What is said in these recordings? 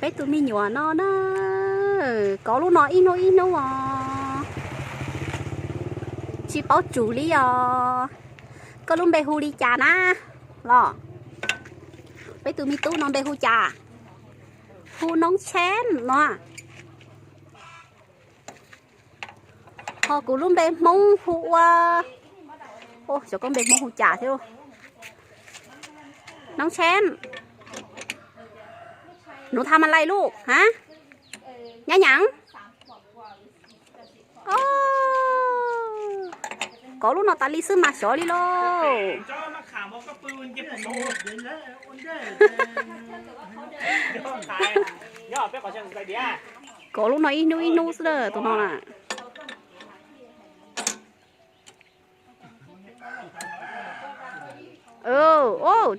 Peb tus me nyuam no na, kov lub no ib hnub ib hnub os, tsis paub tsum li os. Koj lub npe hu li cas na? Los, peb tus me tub no npe hu cas? Hu Noob Tsheb no. Ho kuv lub npe Hmoob hu ua, xyov koj npe Hmoob hu cas thiab. Noob Tsheb, nws tham mas lais lub ha, nyab nyav. Kov lub no tas li xwb mas xyov li lauj. Kov lub no ib hnub ib hnub xwb tus no na.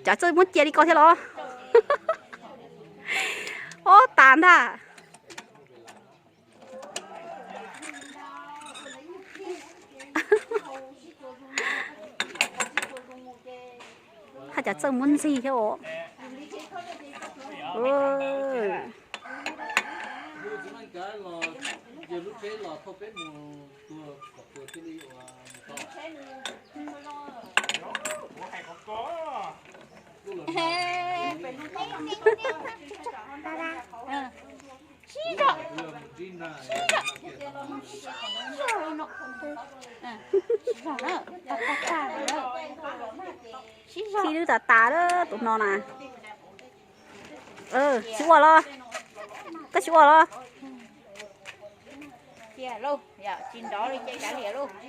Cav txawj muab cia li ko thiab los. Ob tas ntag. Haj cas txawj muab ntxig thiab os. Sib lwb tas tas lawm tus no na. Tsis ua los? Koj tsis ua los?